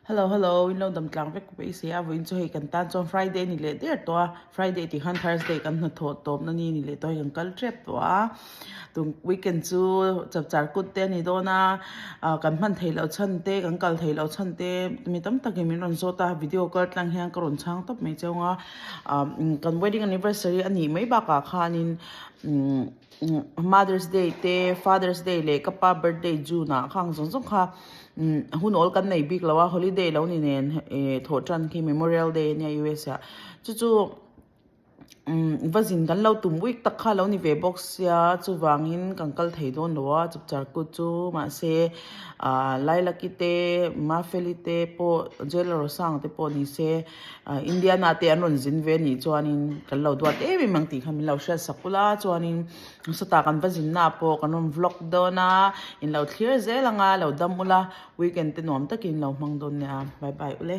Hello hello in lo dam tlang vek beisei a vawiin chu hei kan tan chuan Friday a ni leh der tawh a Friday tih khan Thursday kan hnathawh tawpna ni a ni leh tawh a hei kan kal tep tawh a tum weekend chu chapchar kut te a ni dawn a ah kan hman theih loh chhan te kan kal theih loh chhan te mi tam takin min rawn zawt a video kal tlang hian ka rawn chhang tawp mai cheu ang a ah kan wedding anniversary a nih mai bakah khanin umm Mother's Day te Father's Day leh ka pa birthday June ah khang zawng zawng kha hun awl kan nei bik lo a holiday lo ni nen eh thawh tan khi Memorial Day ania US ah chu chu va zin kan lo tum week tak kha lo ni ve bawk sia chuvangin kan kal thei dawn lo a chapchar kut chu mahse ah Lailaki te Mafeli te pawh Jailer Rosang te pawh ni se. Indiana te an rawn zin ve anih chuanin kan lo duat em em ang tih kha min lo hriat sak ula chuanin sawtah kan va zinna ah pawh kan rawn vlog dawn a in lo thlir zel ang a lo dam ula weekend te nuam takin lo hmang dawn nia bye bye ule.